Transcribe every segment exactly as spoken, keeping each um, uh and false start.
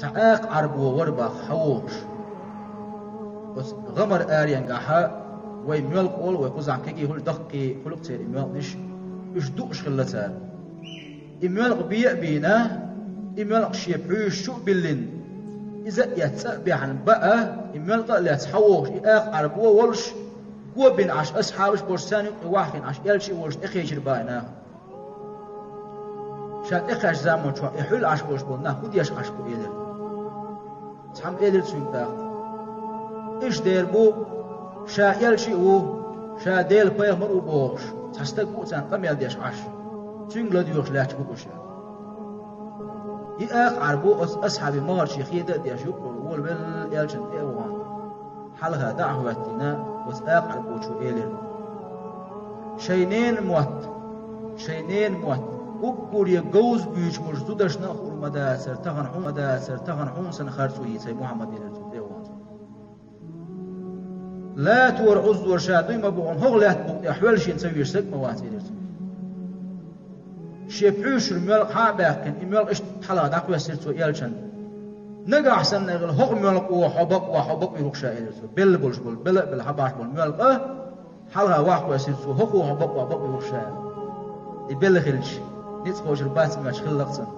Цхьа акха Ӏарбо вара боху хьавогӀуш. Оцу гӀамар аренгахьа вай моьлкъа олу, вай кхузахь кегий хуьлу, даккхий хуьлу-кх церан и моьлкъанаш, уьш дууш хилла цара. И моьлкъа бен а бийна, и моьлкъа шен пхьуьйшаш чу а биллина, иза а эцна цӀа а баьхьна баа, и моьлкъа а лаьцна хьавогӀуш и акха Ӏарбо а волуш, го бина Ӏаш асхьабаш а болуш, царна юккъе ваьхкина Ӏаш элча а волуш тӀекхечира баа и нах. Ша тӀекхаьччу заманчохь и хьуьлла Ӏаш болуш болу нах хӀун деш Ӏаш бу, элира. Цхьамма элира цуьнга тӀаккха: «Иштта дер бу, ша элча а ву, ша Делан пайхамар а ву бохуш, цхьа стаг ву царна къамел деш Ӏаш. Цуьнга ладоьгӀуш лаьтташ бу уьш», — аьлла. И акха Ӏарбо оцу асхьабийн могӀаршна хеда а деш, юккъера волавелла элчанна тӀе а вахана, хьалха дӀа а хӀоьттина, оцу акха Ӏарбочо элира: «Шайн ненан мотт, шайн ненан мотт уггаре говза буьйцуш болчу зудашна а хуур ма дацара тахана хьуна, ма дацара тахана хьуна санна харцо йийца, хӀай Мухьаммад», — элира цо тӀе а вахана. «Латора Ӏуззора ша дуй ма бу хьуна, хӀокху лаьттан букъа тӀехь хьоьллашна ца везаш стаг а ма вац», — элира цо. Шен пхьуьйшара моьлкъа схьа а баьккхина, и моьлкъа иштта хьалха дӀакхоьссира цо элчанна. «Нагахь санна хӀокху моьлкъа хьо бакъвахь, хьо бакъвийр ву-кх ша», — элира цо. Белла болуш болу, белла а белла схьабахьаш болу моьлкъа хьалха вахь кхоьссира цо, хӀокхо хьо бакъвахь, бакъвийр ву-кх ша аьлла. И белла хилча, ницкъ кхочур бац моьттуш хиллакх цунна.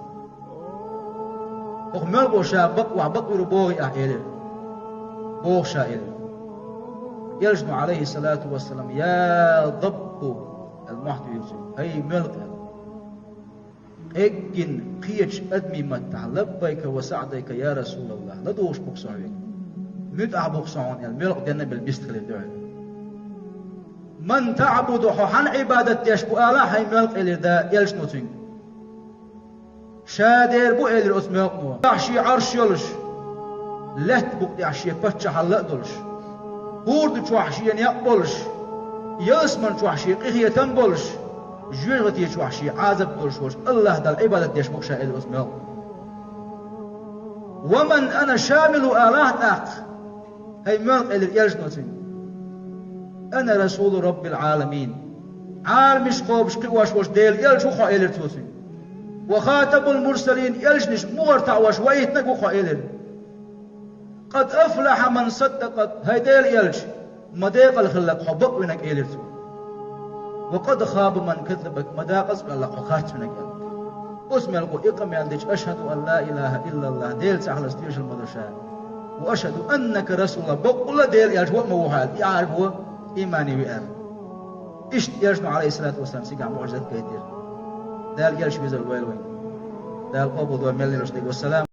«ХӀокху моьлкъа ша бакъвахь, бакъвийр ву бохий ахь?» — элира. «Боху ша», — элира. Элчано, Ӏалайхиссалату вассалам: «Я даббу», — аьлла, мохь туьйхира цуьнга. «ХӀай моьлкъа», — аьлла. Къеггина кхечу адамийн маттахь: «Лаббайка ва саӀдайка, я РасулаллахӀ, ладугӀуш бу-кх со хьоьга, муьтӀахь бу-кх со хьуна», — аьлла, моьлкъа денна а белла бистхилира дуьхьал. «Ман таъбуду, хьо хьанна Ӏибадат деш бу алахь, хӀай моьлкъа?» — элира да элчано цуьнга. «Ша дер бу», — элира оцу моьлкъано. «Ахь шен Ӏарш йолуш, лаьттан букъа тӀехь шен паччахьалла а долуш, хӀорда чохь шен некъ а болуш, ялсаман чохь шен къинхетам а болуш, жоьжахати чохь шен Ӏазап а долуш волчу АллахӀ Далла Ӏибадат деш бу-кх ша», — элира оцу моьлкъано. «Ва ман ана шамилухӀу», — алахь тӀаккха, хӀай моьлкъа, элира элчано цуьнга. «Ана расулу Раббил Ӏаламин». Ӏаламаш кхобуш кхиош волчу Делан элча ву хьо, элира цо цуьнга. «Ва хатамул мурсалин», элчанаш мухӀар таӀош ваийтинарг ву хьо, элира. «Къад афлахьа ман саддакъак», хӀай Делан элча, ма декъала хиллакх хьо бакъвинарг, элира цо. «Ва къад хаба ман каззабак», ма декъаза а ваьллакх хьо харцвинарг, аьлла. Оцу мел гӀо и къамел дича: «АшхӀаду ан ла илахӀа иллаллахӀ», Делан цӀе хьалха тешалла ма до ша. «Ва ашхӀаду аннака расулуллахӀ», боккъалла а Делан элча ву а ма ву хьо, аьлла, тӀаьхьарга ву, имане веара. Иштта элчано, Ӏалайхиссалату вассалам, цигахь муӀжизат гайтира. Дала элча везар войла вайн. Дала къобалдойла мел лелош дерг. Вассалам.